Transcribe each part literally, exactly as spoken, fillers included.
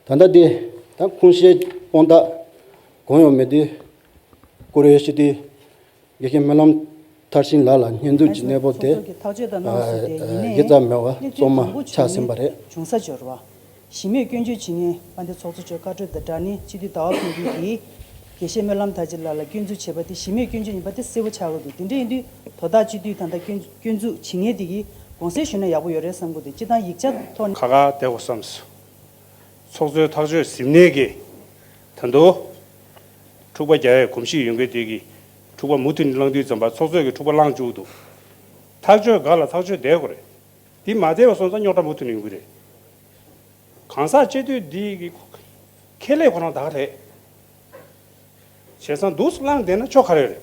ད་ལྟ་དེ་ད་ཁུངས་བཤད་དཔང་རྟགས་གང་ཡང་མེད་དུས་བཀུར་འོས་སྤྱི་འཐུས་དགེ་བཤེས་སྨོན་ལམ་མཐར་ཕྱིན་ལགས་ལ་སྙོན་འཛུགས་ཀྱི་གནས་བབ་དེ་ཚོགས་གཙོ་གིས་ཐག་གཅོད་དང་གནང་སོང་སྟེ། ཡིན་ནའི་གཞི་རྩ་མེད་པ་གནས་ཚུལ་གཙང་མ་མང་པོ་ཆགས་ཟིན་པ་རེད། འབྱུང་ས་འབྱོར་བ། གཞི་མེད་སྐྱོན་བརྗོད་བྱེད་མཁན་དཔལ་ལྡན་ཚོགས་གཙོ་མཆོག་བཀའ་འཁྲོལ་དང་སྦྲགས་ནས་སྤྱི་འཐུས་ཟླ་བ་ཕུན་སྐྱིད་ཀྱིས་དགེ་བཤེས་སྨོན་ལམ་མཐར་ཕྱིན་ལགས་ལ་སྐྱོན་འཛུགས་བྱས་པ་དེ་གཞི་མེད་སྐྱོན་བརྗོད་ཡིན་པ་དེ་གསལ་པོ་ཆགས་ཀྱི་འདུག་དེ་འདྲ་ཡིན་དུས་དོ་བདག་སྤྱི་འཐུས་དང་ད་སྐྱོན་སྐྱོན་འཛུགས་བྱེད་མཁན་དེ་གིས་དགོངས་སེལ་ཞུས་ན་ཡག་པོ་ཡོད་རེད་བསམ་གྱི་འདུག་སྤྱི་བཏང་ཡིག་ཆ་ཐོག་ནས། ཁ་ཁ་བདེ་པོ་བསམས་སོང་། ཚོགས་གཙོའི་ཐག་གཅོད་ཟིན་ནས་ཀྱི་ད་དུང་འཁྲུག་པ་རྒྱག་ཡའི་གོམས་གཤིས་ཡོད་མཁན་དེ་གིས་འཁྲུག་པ་མུ་མཐུད་ནས་བསླང་དུས་ཙམ་པ་ཚོགས་གཙོས་ཀྱི་འཁྲུག་པ་བསླང་བཅུག་འདུག་ཐག་གཅོད་ག་ལ་ཐག་གཅོད་བསྡད་དགོས་རེད། དེ་མ་བསྡད་པ་སོང་ཙང་རྙོག་དྲ་མུ་མཐུད་ནས་ཡོང་གི་རེད། གང་ཟག་སྤྱི་འཐུས་འདི་གི་ཁེ་ལས་ཁོ་རང་ད་ག་རེད། བྱས་ཙང་འདུག་སེ་བསླངས་བསྡད་ན་ཆོ་ག་རེ་རེད།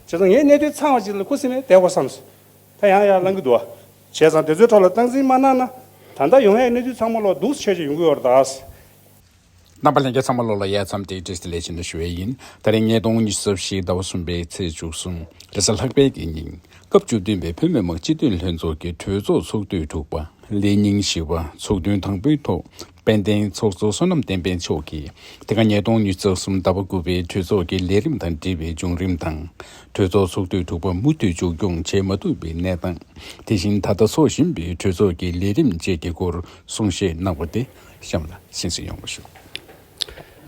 བྱས་ཙང་ངས་གནས་དུས་ཚང་བ་ཅིག་ལ་ཁུ་སིམ་མེར་བསྡད་དགོས་བསམས་སོང་། ད་ཡང་ཡང་བསླང་གི་འདུག་བ། བྱས་ཙང་དེ་ཚོའི་ཐོག་ལ་སྟངས་འཛིན་མ་གནང་ན། ད་ལྟ་ཡོང་ཡའི་གནས་ཚུལ་ཚང་མ་ལོག་འདུག་སེ་ཆོས་ཅིག་ཡོང་གི་ཡོད་རེད་ད། རྣམ་པ་ལྷན་རྒྱས་ཚང་མ་ལོག་ལ་ཡ་མཚམས་དེའི་བཀྲ་ཤིས་བདེ་ལེགས་ཞུ་ན་ཞུ་བ་ཡིན། ད་རིང་ཉིས་སྟོང་ཉི་ཤུ་རྩ་བཞི་ཟླ་བ་གསུམ་པའི་ཚེས་བཅུ་གསུམ་རེས་གཟའ་ལྷག་པའི་གི་ཉིན་སྐབས་བཅུ་བདུན་པའི་བོད་མི་མང་སྤྱི་འཐུས་ལྷན་ཚོགས་ཀྱི་གྲོས་ཚོགས་ཚོགས་དུས་དྲུག་པ་ལས་ཉིན་བཞི་པ་ཚོགས་ཐུན་དང་པོའི་ཐོག་དཔལ་ལྡན་ཚོགས་གཙོ་བསོད་ནམས་བསྟན་འཕེལ་མཆོག་གིས་དེ་ག་ཉིས་སྟོང་ཉི་ཤུ་རྩ་གསུམ་ཟླ་བ་དགུ་པའི་གྲོས་ཚོགས་ཀྱི་ལས་རིམ་དང་འབྲེལ་བའི་བྱུང་རིམ་དང་། གྲོས་ཚོགས་ཚོགས་དུས་དྲུག་པ་མུ་མཐུད་མཇུག་སྐྱོང་བྱེད་མ་ཐུབ་པའི་གནས་སྟངས། དེ་བཞིན་ད་ལྟ་འཚོགས་བཞིན་པའི་གྲོས་ཚོགས་ཀྱི་ལས་རིམ་བཅས་ཀྱི་སྐོར་གསུང་བཤད་གནང་བ་དེ་གཤམ་ལ་གསན་གཟིགས་ཡོང་བ་ཞུ།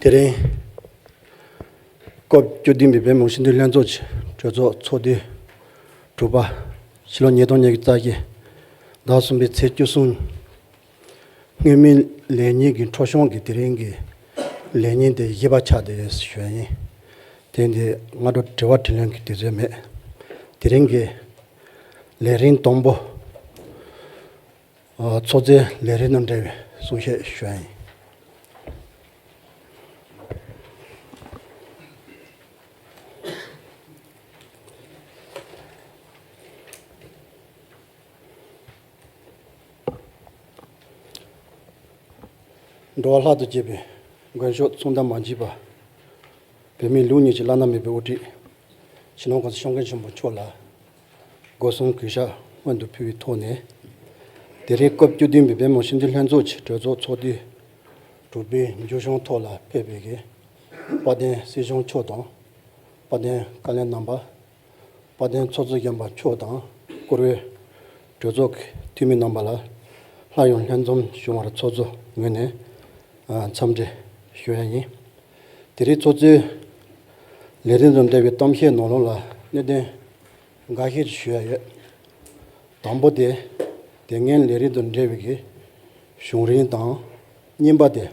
དེ་རིང་སྐབས་བཅུ་བདུན་པའི་བོད་མི་མང་སྤྱི་འཐུས་ལྷན་ཚོགས་ཀྱི་གྲོས་ཚོགས་ཚོགས་དུས་དྲུག་པ་ཕྱི་ལོ་ཉིས་སྟོང་ཉི་ཤུ་རྩ་བཞི་ཟླ་གསུམ་པའི་ཚེས་བཅུ་གསུམ། སྔོན་མའི་ལས་ཉིན་གྱི་འཕྲོ་བྱུང་གིས་དེ་རིང་གི་ལས་ཉིན་དེ་བཞི་པ་ཆགས་བསྡད་ཡོད་ཞུ་ཡ་ཡིན། དེ་འདི་སྔ་དྲོ་དྲི་བ་དྲིས་ལན་གྱི་དུས་ཚོད་མེད། དེ་རིང་གི་ལས་རིམ་དང་པོ། ཨ། ཚོགས་གཙོའི་ལས་རིམ་དང་འབྲེལ་བའི་གསུང་བཤད་ཞུ་ཡ་ཡིན། འགྲོ་བ་ལྷ་དང་བཅས་པའི་མགོན་ཤོག་མཚུངས་ཟླ་མ་མཆིས་པ། བོད་མིའི་ལུགས་གཉིས་ཀྱི་བླ་ན་མེད་པའི་དབུ་ཁྲིད། སྤྱི་ནོར་༸གོང་ས་༸སྐྱབས་མགོན་ཆེན་པོ་མཆོག་ལ་སྒོ་གསུམ་གུས་ཕྱག་སྔོན་དུ་ཕུལ་བའི་ཐོག་ནས། དེ་རིང་སྐབས་བཅུ་བདུན་པའི་བོད་མི་མང་སྤྱི་འཐུས་ལྷན་ཚོགས་ཀྱི་གྲོས་ཚོགས་ཚོགས་དུས་དྲུག་པའི་མཇུག་བྱང་ཐོག་ལ་ཕེབས་པའི་གི་དཔལ་ལྡན་སྲིད་སྐྱོང་མཆོག་དང་། དཔལ་ལྡན་བཀའ་བློན་རྣམ་པ། དཔལ་ལྡན་ཚོགས་གཙོ་སྦྱིན་པ་མཆོག་དང་། བཀུར་འོས་གྲོས་ཚོགས་ཀྱི་འཐུས་མི་རྣམ་པ་ལ་སླར་ཡང་ལྷན་འཛོམས་བྱུང་བར་ཚོགས་གཙོ་ངོས་ནས་འཚམས་འདྲི་ཞུ་ཡ་ཡིན། དེ་རིང་ཚོགས་གཙོའི་ལས་རིམ་དང་འབྲེལ་བའི་གཏམ་བཤད་ནང་ལོགས་ལ་གནད་དོན་འགའ་ཤས་ཞུ་ཡ་ཡོད། དང་པོ་དེ། དེ་སྔའི་ལས་རིམ་དང་འབྲེལ་བའི་གི་བྱུང་རིམ་དང་། གཉིས་པ་དེ།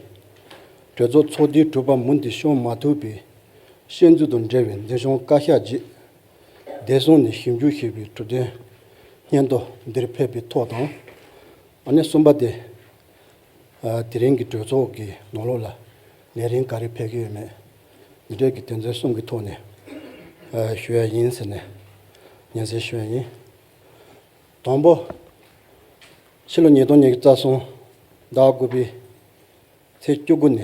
གྲོས་ཚོགས་ཚོགས་དུས་དྲུག་པ་མུ་མཐུད་སྐྱོང་མ་ཐུབ་པའི་ཤན་འཛུགས་དང་འབྲེལ་བའི་མཛད་བྱུང་བཀའ་ཤག་རྗེས། བདེ་སྲུང་ནས་ཞིབ་འཇུག་བྱས་པའི་གྲུབ་དོན་སྙན་ཐོ་འདིར་ཕེབས་པའི་ཐོག་དང་། ཨ་ནི་གསུམ་པ་དེ། ཨ། དེ་རིང་གི་གྲོས་ཚོགས་ཀྱི་ནང་ལོགས་ལ་ལས་རིམ་ག་རེ་ཕེབས་ཀྱི་ཡོད་མེད། འདི་འདྲའི་གི་དོན་ཚན་གསུམ་གྱི་ཐོག་ནས། ཨ། ཞུ་ཡ་ཡིན་ཟེར་ནས་སྙན་སེང་ཞུ་ཡ་ཡིན། དང་པོ། ཕྱི་ལོ་ཉིས་སྟོང་ཉི་ཤུ་རྩ་གསུམ་ཟླ་དགུ་པའི་ཚེས་བཅུ་དགུ་ནས་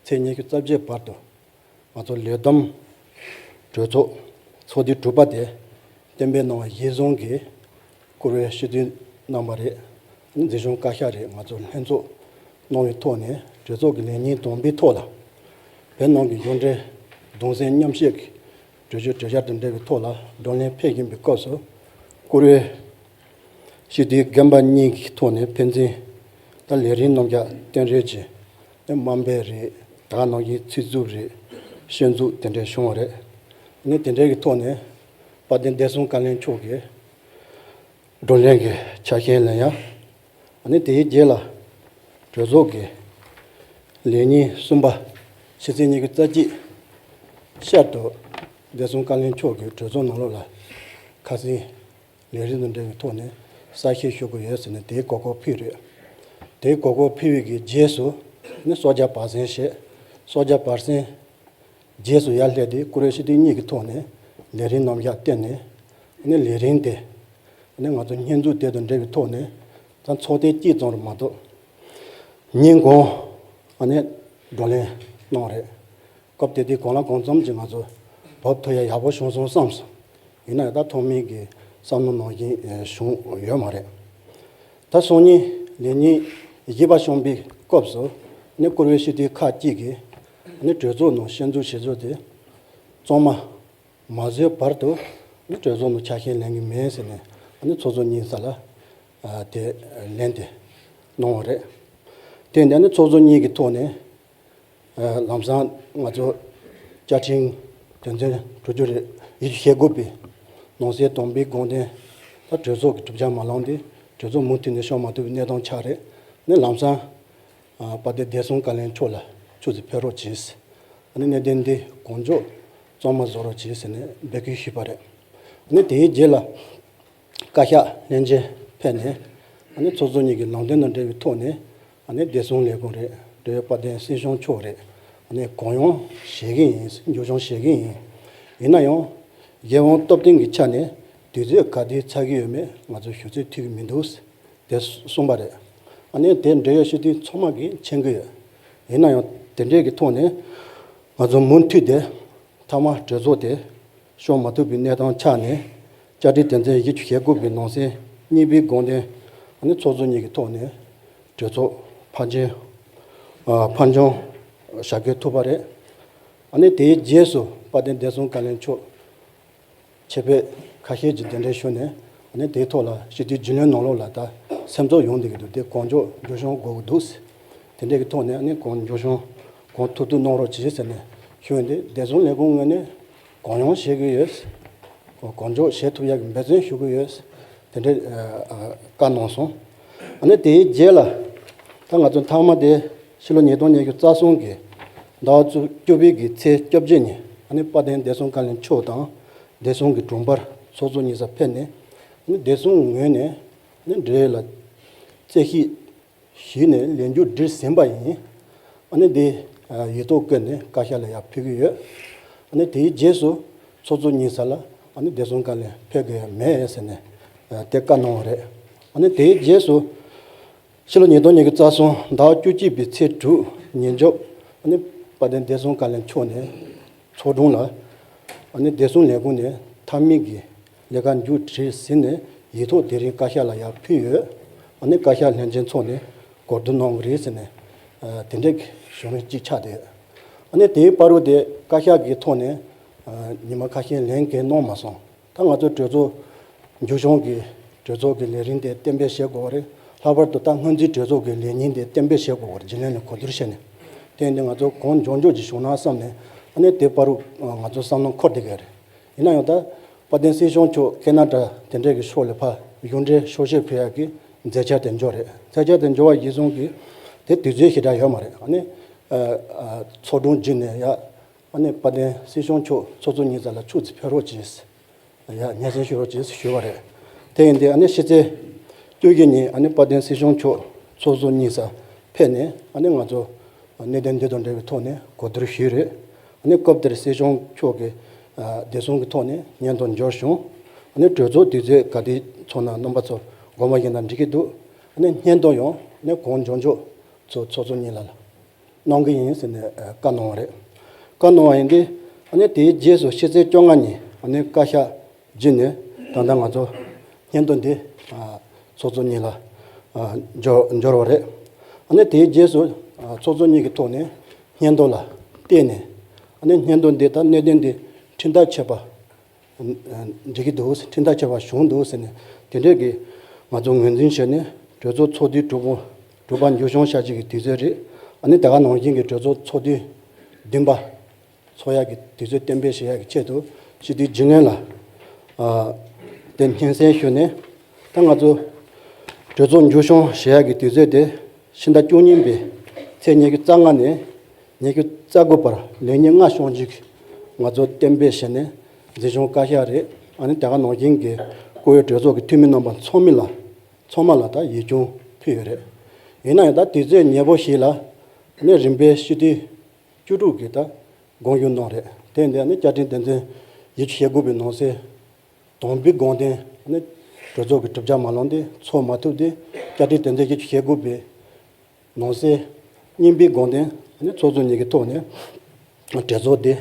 ཚེས་ཉི་ཤུ་རྩ་བརྒྱད་བར་དུ། ང་ཚོ་ལས་བསྡོམས་གྲོས་ཚོགས་ཚོགས་དུས་དྲུག་པ་དེ་གཏན་འབེབས་གནང་བ་གཞིར་བཟུང་གིས། བཀུར་འོས་སྤྱི་འཐུས་རྣམ་པ་རེད། མཛད་བྱུང་བཀའ་ཤག་རེད། ང་ཚོ་ལྷན་ཚོགས་གནང་བའི་ཐོག་ནས་གྲོས་ཚོགས་ཀྱི་ལས་ཉིན་དང་པོའི་ཐོག་ལ། བོད་ནང་གི་གཞུང་འབྲེལ་གདུང་སེམས་མཉམ་བསྐྱེད་ཀྱི་གྲོས་ཆོད་གྲོས་འཆར་དང་འབྲེལ་བའི་ཐོག་ལ་བགྲོ་གླེང་ཕེབས་བཞིན་པའི་སྐབས་སུ། བཀུར་འོས་སྤྱི་འཐུས་རྒན་པ་གཉིས་ཀྱི་ཐོག་ནས་ཕན་ཚུན་ད་ལས་རིམ་རྣམ་གཞག་གཏན་འབྲེལ་གྱི། དམའ་འབེབས་རེད། ད་ག་ནང་བཞིན་ཚིག་རྩུབ་རེད། ཤན་འཛུགས་དེ་འདྲ་བྱུང་བ་རེད། ཨ་ནི་དེ་འདྲའི་གི་ཐོག་ནས་དཔལ་ལྡན་བདེ་སྲུང་བཀའ་བློན་མཆོག་གིས་བགྲོ་གླེང་གི་ཆ་ཤས་ལེན་ཡ། ཨ་ནི་དེའི་རྗེས་ལ་གྲོས་ཚོགས་ཀྱི་ལས་ཉིན་གསུམ་པ་ཕྱི་ཚེས་ཉི་ཤུ་རྩ་གཅིག་ཤར་དུ་བདེ་སྲུང་བཀའ་བློན་མཆོག་གིས་གྲོས་ཚོགས་ནང་ལོགས་ལ་ཁ་སང་ལས་རིམ་དང་འབྲེལ་བའི་ཐོག་ནས་གསལ་བཤད་ཞུ་དགོས་ཡོད་ཟེར་ནས་དེའི་གོ་སྐབས་ཕུལ་རེད། དེའི་གོ་སྐབས་ཕུལ་བའི་གི་རྗེས་སུ་ནི་གསོལ་ཇ་བག་ཟན་བཞེས། གསོལ་ཇ་བག་ཟན་རྗེས་སུ་ཡར་སླེབས་ཏེ་བཀུར་འོས་སྤྱི་འཐུས་གཉིས་ཀྱི་ཐོག་ནས་ལས་རིམ་རྣམ་གཞག་བསྟན་ནས། ནི་ལས་རིམ་དེ་ནི་ང་ཚོ་སྙན་འཛུགས་དེ་དང་འབྲེལ་བའི་ཐོག་ནས་ད་ཚོགས་ཐེངས་གཅིག་ཙམ་རེད་མ་གཏོགས་ཉིན་གང་ཨ་ནི་བགྲོ་གླེང་གནང་རེད། སྐབས་དེ་དུས་གང་ལ་གང་འཚམ་ཅིག་ང་ཚོ་བབ་ཐུབ་ཡ་ཡག་པོ་བྱུང་སོང་བསམ་སོང་། ཡིན་ན་ཡང་ད་ཐོག་མའི་གི་བསམ་བློ་ནང་བཞིན་བྱུང་ཡོད་མ་རེད། ད་སང་ཉིན་ལས་ཉིན་བཞི་པ་བྱུང་བའི་སྐབས་སུ་ ནི་བཀུར་འོས་སྤྱི་འཐུས་ཁག་ཅིག་གིས་ནི་གྲོས་ཚོགས་ནང་ཤན་འཛུགས་བྱེད་ཕྱོགས་དེ་གཙང་མ་མ་བཟོས་བར་དུ་ནི་གྲོས་ཚོགས་ནང་ཆ་ཤས་ལེན་གྱི་མེད་ཟེར་ནས་ནི་ཚོགས་གཙོ་གཉིས་ས་ལ་དེ་ལན་དེ་གནང་བ་རེད། དེ་ནས་ནི་ཚོགས་གཙོ་གཉིས་ཀྱི་ཐོག་ནས། ལམ་སང་ང་ཚོ་བཅའ་ཁྲིམས་དོན་ཚན་དྲུག་ཅུ་རེ་བཞི་བཅུ་ཞེ་དགུ་པའི་ནང་གསེས་དང་པའི་དགོངས་དོན་ད་གྲོས་ཚོགས་ཀྱི་གྲུབ་ཆ་མ་ལོན་ཏེ་གྲོས་ཚོགས་མུ་མཐུད་ནས་ཤོར་མ་ཐུབ་པའི་གནས་སྟངས་ཆགས་རེད། ནི་ལམ་སང་དཔལ་ལྡན་བདེ་སྲུང་བཀའ་བློན་མཆོག་ལ་ཕྱོགས་སུ་ཕེབས་རོགས་གྱིས། ནི་གནད་དོན་འདི་གང་མགྱོགས་གཙང་མ་བཟོ་རོགས་གྱིས་ཟེར་ནས་འབོད་སྐུལ་ཞུས་པ་རེད། ནི་དེའི་རྗེས་ལ། བཀའ་ཤག་ལྷན་རྒྱས་ཕེབས་ནས་ཨ་ནི་ཚོགས་གཙོ་གཉིས་ཀྱི་ལམ་སྟོན་དང་འབྲེལ་བའི་ཐོག་ནས་ཨ་ནི་བདེ་སྲུང་ལས་ཁུངས་རེད། འབྲེལ་ཡོད་དཔལ་ལྡན་སྲིད་སྐྱོང་མཆོག་རེད། ཨ་ནི་གུ་ཡངས་བྱེད་ཀྱི་ཡིན། མཇུག་སྐྱོང་བྱེད་ཀྱི་ཡིན། ཡིན་ན་ཡང་། གཞན་དབང་སྟོབས་ལྡན་གྱི་ཆ་ནས་དུས་ཚོད་ག་དུས་ཚར་གྱི་ཡོད་མེད་ང་ཚོ་ཞུ་ཚོད་ཐུབ་ཀྱི་མི་འདུག་དེ་གསུངས་པ་རེད། ཨ་ནི་དེ་འབྲེལ་ཡོད་སྤྱི་འཐུས་ཚང་མ་གིས་མཁྱེན་གྱི་ཡོད། ཡིན་ན་ཡང་དེ་འབྲེལ་གྱི་ཐོག་ནས་ང་ཚོ་མུ་མཐུད་དེ་མཐའ་མ་གྲོས་ཚོགས་དེ། ཤོར་མ་ཐུབ་པའི་གནས་སྟངས་ཆགས་ནས། བཅའ་ཁྲིམས་དོན་ཚན་བཞི་བཅུ་ཞེ་དགུ་པའི་ནང་གསེས་གཉིས་པའི་དགོངས་དོན་ཨ་ནི་ཚོགས་གཙོ་གཉིས་ཀྱི་ཐོག་ནས་གྲོས་ཚོགས་ཕར་འགྱངས། ཨ། ཕར་འགྱངས་བྱ་དགོས་ཐུག་པ་རེད། ཨ་ནི་དེའི་རྗེས་སུ་དཔལ་ལྡན་བདེ་སྲུང་བཀའ་བློན་མཆོག་ཆེད་ཕེབས་ཁ་ཤས་ཀྱིས་གདན་འདྲེན་ཞུས་ནས་ཨ་ནི་དེའི་ཐོག་ལ་སྤྱི་འཐུས་རྒྱུན་ལས་ནང་ལོགས་ལ་ད་སེམས་ཚོར་ཡོང་བསྡད་ཀྱི་འདུག་དེ་གང་མགྱོགས་མཇུག་སྐྱོང་དགོས་ཀྱི་འདུག་དེ་འདྲས་ཀྱི་ཐོག་ནས་ཨ་ནི་གང་མགྱོགས་གང་ཐུབ་ཐུབ་གནང་རོགས་གྱིས་ཟེར་ནས་ཞུས་ཡོད། འདི་བདེ་སྲུང་ལས་ཁུངས་ངོས་ནས་གང་ཡོང་བྱེད་ཀྱི་ཡོད། གང་མགྱོགས་བྱེད་ཐུབ་ཡག་གི་འབད་བརྩོན་ཞུ་གི་ཡོད། དེ་འདྲའི་བཀའ་གནང་སོང་། ཨ་ནི་དེའི་རྗེས་ལ་ད་ང་ཚོ་མཐའ་མ་དེ་ཕྱི་ལོ་ཉིས་སྟོང་ཉི་ཤུ་རྩ་གསུམ་གྱི་ཟླ་བ་བཅུ་པའི་གི་ཚེས་བཅོ་བརྒྱད་ཉིན་ཨ་ནི་དཔལ་ལྡན་བདེ་སྲུང་བཀའ་བློན་མཆོག་དང་བདེ་སྲུང་གི་དྲུང་འཕར་ཚོགས་གཙོ་གཉིས་ས་ཕེབས་ནས་ཨ་ནི་བདེ་སྲུང་ངོས་ནས་ཨ་ནི་འབྲེལ་ཡོད་ལ་རྩད་ཞིབ་ཞུས་ནས་ལས་འགུལ་སྒྲིག་ཟིན་པ་ཡིན། ཨ་ནི་འདི་ཡིག་ཐོག་བཀོད་ནས་བཀའ་ཤག་ལ་ཡར་ཕུལ་གྱི་ཡོད། ཨ་ནི་དེའི་རྗེས་སུ་ཚོགས་གཙོ་གཉིས་ས་ལ་ཨ་ནི་བདེ་སྲུང་བཀའ་བློན་ཕེབས་དགོས་ཡ་མེད་ཟེར་ནས་དེ་བཀའ་གནང་བ་རེད། ཨ་ནི་དེའི་རྗེས་སུ་ཕྱི་ལོ་ཉིས་སྟོང་ཉི་ཤུ་རྩ་གསུམ་ཟླ་བ་བཅུ་གཅིག་པའི་ཚེས་དྲུག་ཉིན་རྒྱབ་ཨ་ནི་དཔལ་ལྡན་བདེ་སྲུང་བཀའ་བློན་མཆོག་ནས། ཚོགས་དྲུང་ལ། ཨ་ནི་བདེ་སྲུང་ལས་ཁུངས་ནས་མཐའ་མའི་གི་ལས་ཀ་མཇུག་སྒྲིལ་ཟིན་ནས་ཡིག་ཐོག་དེ་རིང་བཀའ་ཤག་ལ་ཡར་ཕུལ་ཡོད། ཨ་ནི་བཀའ་ཤག་ལྷན་རྒྱས་ཚོགས་ནས་གོ་བསྡུར་གནང་གི་རེད་ཟེར་ནས་དེ་འདྲའི་གི་བྱུང་རིམ་གཅིག་ཆགས་བསྡད། ཨ་ནི་དེའི་བར་དུ་དེ་བཀའ་ཤག་གི་ཐོག་ནས་ཉི་མ་ཁ་ཤས་ལན་གང་གནང་མ་སོང་། ད་ང་ཚོ་གྲོས་ཚོགས་མཇུག་སྐྱོང་གི་གྲོས་ཚོགས་ཀྱི་ལས་རིམ་དེ་གཏན་འབེབས་བྱེད་དགོས་པ་རེད། ལྷག་པར་དུ་ད་སྔོན་རྩིས་གྲོས་ཚོགས་ཀྱི་ལས་ཉིན་དེ་གཏན་འབེབས་བྱེད་དགོས་པ་རེད། རྒྱུན་ལས་ནས་གོ་བསྡུར་བྱས་ནས། དེ་ཡིན་དུས་ང་ཚོ་གང་མགྱོགས་མགྱོགས་ཀྱིས་བྱུང་ན་བསམ་ནས་ཨ་ནི་དེ་བར་དུ་ང་ཚོ་བསམ་བློ་འཁོར་བསྡད་ཀྱི་རེད། ཡིན་ན་ཡང་ད་དཔལ་ལྡན་སྲིད་སྐྱོང་མཆོག་ཁེ་ན་ཌ་དེ་འདྲས་ཀྱི་ཕྱོགས་ལ་ཕར་གཞུང་འབྲེལ་ཕྱོགས་བཞིར་ཕེབས་ཡག་གི་མཛད་འཆར་དེ་འབྱོར་རེད། མཛད་འཆར་དེ་འབྱོར་བ་གཞིར་བཟུང་གིས་དེ་དུས་ཚོད་ཞེ་དྲག་ཡོད་མ་རེད། ཨ་ནི་ཚོགས་དྲུང་བརྒྱུད་ནས་ཡ། ཨ་ནི་དཔལ་ལྡན་སྲིད་སྐྱོང་མཆོག་ཚོགས་གཙོ་གཉིས་ས་ལ་ཕྱོགས་སུ་ཕེབས་རོགས་གྱིས། ཡ་སྙན་སེང་ཞུ་རོགས་གྱིས་ཞུས་པ་རེད། དེ་ཡིན་དུས་ཨ་ནི་ཕྱི་ཚེས་བཅོ་བརྒྱད་ཉིན་ཨ་ནི་དཔལ་ལྡན་སྲིད་སྐྱོང་མཆོག་ཚོགས་གཙོ་གཉིས་ས་ཕེབས་ནས་ཨ་ནི་ང་ཚོ་གནད་དོན་འདི་དང་འབྲེལ་བའི་ཐོག་ནས་གོ་བསྡུར་ཞུས་རེད། ཨ་ནི་སྐབས་དེར་སྲིད་སྐྱོང་མཆོག་གིས་བདེ་སྲུང་གི་ཐོག་ནས་སྙན་ཐོ་འབྱོར་བྱུང་། ཨ་ནི་གྲོས་ཚོགས་དུས་ཚོད་ག་དུས་ཚོགས་ན་རྣམ་པ་ཚོ་དགོངས་པ་བཞེས་ན་འགྲིག་གི་འདུག་ཨ་ནི་སྙན་ཐོ་ཡང་ཨ་ནི་གང་མགྱོགས་མགྱོགས་ཚོགས་ཚོགས་གཙོ་གཉིས་ལ་ལ། གནང་གི་ཡིན་ཟེར་ནས་བཀའ་གནང་བ་རེད། བཀའ་གནང་བ་ཡིན་དུས་ཨ་ནི་དེའི་རྗེས་སུ་ཕྱི་ཚེས་བཅོ་ལྔ་ཉིན་ཨ་ནི་བཀའ་ཤག་བརྒྱུད་ནས་ད་ལྟ་ང་ཚོ་སྙན་ཐོ་འདི་ཚོགས་གཙོ་གཉིས་ལ་འབྱོར་འབྱོར་བ་རེད། ཨ་ནི་དེའི་རྗེས་སུ་ཚོགས་གཙོ་གཉིས་ཀྱི་ཐོག་ནས་སྙན་ཐོ་ལ་བལྟས་ནས་ཨ་ནི་སྙན་ཐོ་འདི་ད་གནད་དོན་འདི་ཁྲིམས་ཐག་ཆོད་པ། འགྲིག་གི་འདུག་ཁྲིམས་ཐག་ཆོད་པ་བྱུང་འདུག་ཟེར་ནས་དེ་འདྲས་ཀྱི་ང་ཚོ་ངོས་འཛིན་བྱས་ནས་གྲོས་ཚོགས་ཚོགས་དུས་དྲུག་པ་དྲུག་པ་མཇུག་སྐྱོང་བྱ་རྒྱུ་གི་དུས་ཚོད་རེད། ཨ་ནི་དེ་ག་ནང་བཞིན་གྱི་གྲོས་ཚོགས་ཚོགས་དུས་བདུན་པ་ཚོགས་ཡག་གི་དུས་ཚོད་གཏན་འབེབས་བྱེད་ཡག་གི་ཆེད་དུ་སྤྱི་འཐུས་རྒྱུན་ལས་ལ་དེ་སྙན་སེང་ཞུས་ནས་ད་ང་ཚོ་གྲོས་ཚོགས་མཇུག་སྐྱོང་བྱེད་ཡག་གི་དུས་ཚོད་དེ་ཕྱི་ཟླ་བཅུ་གཉིས་པའི་ཚེས་ཉི་ཤུ་རྩ་ལྔ་ནས་ཉི་ཤུ་རྩ་དགུ་བར་ལས་ཉིན་ལྔ་སྐྱོང་རྒྱུ་གི་ང་ཚོ་གཏན་འབེབས་བྱས་ནས་འཛིན་སྐྱོང་བཀའ་ཤག་རེད། ཨ་ནི་དེ་ག་ནང་བཞིན་གྱི་བཀུར་འོས་གྲོས་ཚོགས་ཀྱི་འཐུས་མི་རྣམ་པ་ཚང་མ་ལ་ཚང་མ་ལ་ད་ཡིག་ཆུང་ཕུལ་ཡོད་རེད། ཡིན་ན་ཡང་ད་དུས་ཚོད་ཉེ་པོ་ཞིག་ལ་ཨ་ནི་རིམ་པས་སྤྱི་འཐུས་བཅུ་དྲུག་གིས་ད་དགོངས་ཞུ་གནང་རེད། དེ་འདི་ཨ་ནི་བཅའ་ཁྲིམས་དོན་ཚན་བཞི་བཅུ་ཞེ་དགུ་པའི་ནང་གསེས་དང་པོའི་དགོངས་དོན་ཨ་ནི་གྲོས་ཚོགས་ཀྱི་གྲུབ་ཆ་མ་ལོན་ཏེ་ཚོགས་མ་ཐུབ་སྟེ་བཅའ་ཁྲིམས་དོན་ཚན་བཞི་བཅུ་ཞེ་དགུ་པའི་ནང་གསེས་གཉིས་པའི་དགོངས་དོན་ནི་ཚོགས་གཙོ་གཉིས་ཀྱི་ཐོག་ནས་གྲོས་ཚོགས་འདི་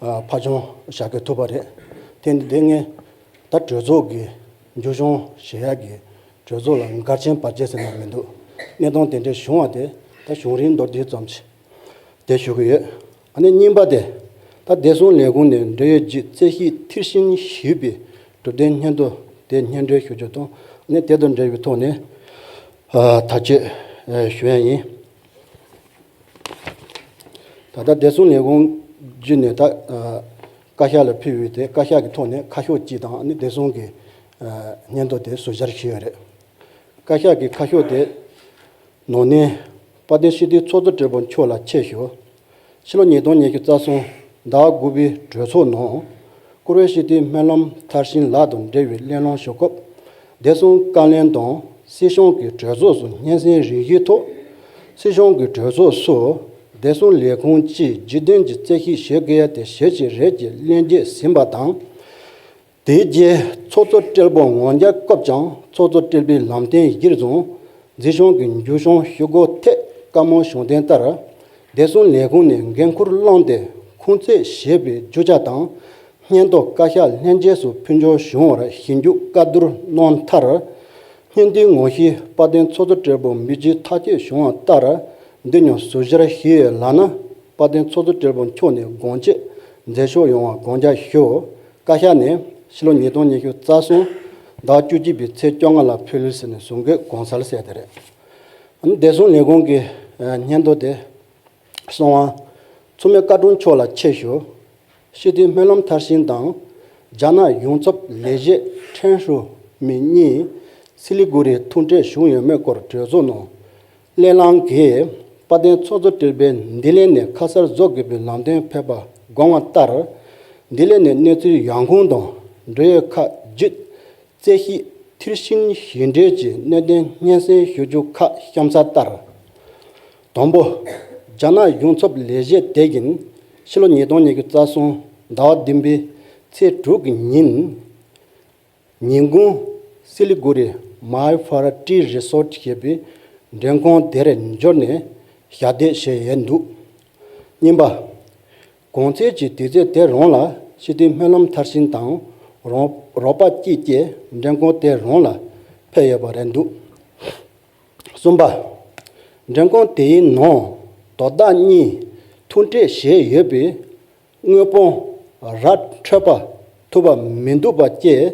ཕར་འགྱངས་བྱ་དགོས་ཐུག་པ་རེད། དེ་འདི་ངས་ད་གྲོས་ཚོགས་ཀྱི་མཇུག་སྐྱོང་བྱེད་ཡག་གི་གྲོས་ཚོགས་ལ་འགལ་རྐྱེན་བར་ཆད་ཟེར་ན་མི་འདུག་གནས་སྟངས་དེ་འདྲ་བྱུང་བ་དེ་ ད་གཞུང་རིམ་མདོར་བསྡུས་ཙམ་ཞིག་དེ་ཞུ་གི་ཡོད། ཨ་ནི་གཉིས་པ་དེ། ད་བདེ་སྲུང་ལས་ཁུངས་ནས་འབྲེལ་ཡོད་ཀྱི་རྩོད་གཞི་མཐིལ་ཕྱིན་ཞུས་པའི་གྲུབ་དོན་སྙན་ཐོ་དེ་སྙན་སྒྲོན་ཞུ་རྒྱུ་དང་། ཨ་ནི་དེ་དང་འབྲེལ་བའི་ཐོག་ནས་ཐག་གཅོད་ཞུ་ཡ་ཡིན། ད་ལྟ་བདེ་སྲུང་ལས་ཁུངས་བརྒྱུད་ནས་ད་བཀའ་ཤག་ལ་ཕུལ་བའི་དེ། བཀའ་ཤག་གི་ཐོག་ནས་ཁ་ཤོག་གཅིག་དང་། ཨ་ནི་བདེ་སྲུང་གི་སྙན་ཐོ་དེ་ཟུར་བཞག་བྱས་ཡོད་རེད། བཀའ་ཤག་གི་ཁ་ཤོག་དེ། ནང་ནས། དཔལ་ལྡན་སྤྱི་འཐུས་ཚོགས་གཙོ་སྦྲེལ་པོ་མཆོག་ལ་ཆེད་ཞུ། ཕྱི་ལོ་ཉིས་སྟོང་ཉི་ཤུ་རྩ་གསུམ་ཟླ་བ་དགུ་པའི་གྲོས་ཚོགས་ནང་། བཀུར་འོས་སྤྱི་འཐུས་སྨོན་ལམ་མཐར་ཕྱིན་ལགས་དང་འབྲེལ་བའི་གླེང་སློང་ཞུ་སྐབས། བདེ་སྲུང་བཀའ་བློན་དང་སྲིད་སྐྱོང་གི་གྲོས་ཚོགས་སུ་སྙན་སེང་རེ་ཞུའི་ཐོག། སྲིད་སྐྱོང་གི་གྲོས་ཚོགས་སུ་བདེ་སྲུང་ལས་ཁུངས་ཀྱིས་རྒྱུན་ལྡན་གྱི་རྩོད་གཞི་ཞུ་དགོས་ཡ་དེ་ཞེ་ཅིག་རེད་ཅེས་གླེང་རྗེས་ཟིན་པ་དང་། དེའི་རྗེས་ཚོགས་གཙོ་སྦྲེལ་པོ་ངོ་རྒྱལ་སྐབས་ཀྱང་ཚོགས་གཙོ་སྦྲེལ་པོའི་ལམ་སྟོན་གཞིར་བཟུང་། འཛིན་སྐྱོང་གི་མཇུག་སྐྱོང་ཞུ་སྒོ་ཐད་བཀའ་མོལ་གཞུང་དོན་ལྟར། བདེ་སྲུང་ལས་ཁུངས་ནས་འགན་འཁུར་བླངས་ཏེ་ཁུངས་བཙན་ཞེས་པའི་རྒྱུ་ཆ་དང་། སྙན་ཐོ་བཀའ་ཤག་ལྷན་རྒྱས་སུ་ཕུལ་འབྱོར་བྱུང་བར་ཞིབ་འཇུག་བཀའ་བསྡུར་གནང་མཐར། སྙན་ཐོའི་ངོ་བཤུས་དཔལ་ལྡན་ཚོགས་གཙོ་སྦྲེལ་པོ་མི་རྗེས་ཐག་གཅོད་བྱུང་བ་ལྟར། འདི་ཉིད་ཟུར་བཞག་ཞུས་ཡོད་ལབ་ན། དཔལ་ལྡན་ཚོགས་གཙོ་སྦྲེལ་པོ་མཆོག་ནས་དགོངས་བཅད་མཛད་ཕྱོགས་ཡོང་བ་དགོངས་འཇགས་ཞུ། བཀའ་ཤག་ནས་ཕྱི་ལོ་ཉིས་སྟོང་ཉི་ཤུ་རྩ་གསུམ་ཟླ་བ་བཅུ་གཅིག་པའི་ཚེས་བཅོ་ལྔ་ལ་ཕུལ་ཟེར་ནས་གསུང་དགོས་དགོངས་ཚུལ་གསལ་དེ་རེད། ཨ་ནི་བདེ་སྲུང་ལས་ཁུངས་ཀྱི་སྙན་ཐོ་དེ། གསང་བ། མཚུངས་མེད་བཀའ་དྲུང་མཆོག་ལ་ཆེད་ཞུ། སྤྱི་འཐུས་སྨོན་ལམ་མཐར་ཕྱིན་དང་། རྒྱ་ནག་ཡོངས་ཚོགས་ལས་བྱེད་ཁྲེན་ཧྲུའུ་མི་གཉིས་སི་ལི་གུ་རིར་ཐུག་འཕྲད་བྱུང་ཡོད་མེད་སྐོར་གྲོས་ཚོགས་ནང་། གླེང་སློང་གིས་དཔལ་ལྡན་ཚོགས་གཙོ་སྦྲེལ་པོས་ལྡི་ལི་ནས་ཁ་གསལ་བཟོ་དགོས་པའི་ལམ་སྟོན་ཕེབས་པ་དགོངས་པ་ལྟར། ལྡི་ལི་ནས་གནས་ཚུལ་ཡོང་ཁུངས་དང་འབྲེལ་ཡོད་ཁག་བརྒྱུད། རྩོད་གཞི་མཐིལ་ཕྱིན་ཞིབ་འགྲེལ་གྱི་གནད་དོན་སྙན་སེང་ཞུ་རྒྱུ་ཁག་གཤམ་གསལ་ལྟར། དང་པོ། རྒྱ་ནག་ཡོངས་ཚོགས་ལས་བྱེད་དེ་ཡིས་ཕྱི་ལོ་ཉིས་སྟོང་ཉི་ཤུ་རྩ་གསུམ་ཟླ་བ་བདུན་པའི་ཚེས་དྲུག་གི་ཉིན། ཉིན་གུང་སི་ལི་གུ་རི་མའི་ཧྥ་ར་ཊི་རི་སོར་ཊི་ཞེས་པའི་མགྲོན་ཁང་དེར་འབྱོར་ནས་ཞལ་འདེབས་བྱས་ཡོད་འདུག་གཉིས་པ། གོང་ཚེས་ཀྱི་དུས་ཚོད་དེ་རང་ལ་སྤྱི་འཐུས་སྨོན་ལམ་མཐར་ཕྱིན་དང་རོགས་རོགས་པ་གཅིག་བཅས་མགྲོན་ཁང་དེ་རང་ལ་ཕེབས་ཡོད་པ་རེད་འདུག་གསུམ་པ། མགྲོན་ཁང་དེའི་ནང་དོ་བདག་གཉིས་ཐུག་འཕྲད་བྱས་ཡོད་པའི་དངོས་པོ་ར་འཕྲོད་པ་ཐུབ་པ་མི་འདུག་པ་བཅས།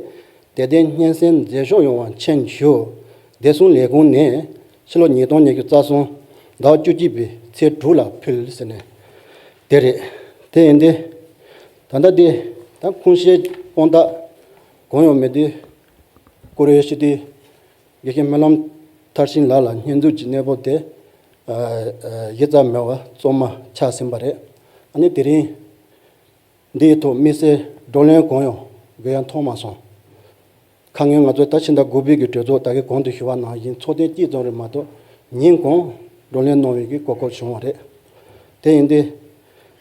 དེ་ལྟའི་སྙན་སེང་མཛད་ཕྱོགས་ཡོང་བ་མཁྱེན་ཞུ། བདེ་སྲུང་ལས་ཁུངས་ནས་ཕྱི་ལོ་ཉིས་སྟོང་ཉི་ཤུ་རྩ་གསུམ་ཟླ་བ་བཅུ་གཅིག་པའི་ཚེས་དྲུག་ལ་ཕུལ་ཟེར་ནས་དེ་རེད། དེ་ཡིན་དུས། ད་ལྟ་དེ་ད་ཁུངས་སྐྱེལ་དཔང་རྟགས་གང་ཡང་མེད་དུས། བཀུར་འོས་སྤྱི་འཐུས་དགེ་བཤེས་སྨོན་ལམ་མཐར་ཕྱིན་ལགས་ལ་སྙོན་འཛུགས་ཀྱི་གནས་བབ་དེ་གཞི་རྩ་མེད་པ་གཙང་མ་ཆགས་ཟིན་པ་རེད། ཨ་ནི་དེ་རིང་འདིའི་ཐོག་དམིགས་བསལ་བགྲོ་གླེང་གང་ཡང་དགོས་ཡ་མཐོང་མ་སོང་། ཁ་སྔོན་ང་ཚོའི་ད་ཕྱི་ཟླ་དགུ་པའི་གི་གྲོས་ཚོགས་ད་གིན་གོང་དུ་ཞུས་པ་ནང་བཞིན་ཚོགས་ཐེངས་གཅིག་ཙམ་རེད་མ་གཏོགས་ཉིན་གང་བགྲོ་གླེང་གནང་བའི་གི་གོ་སྐབས་བྱུང་བ་རེད། དེ་ཡིན་དུས།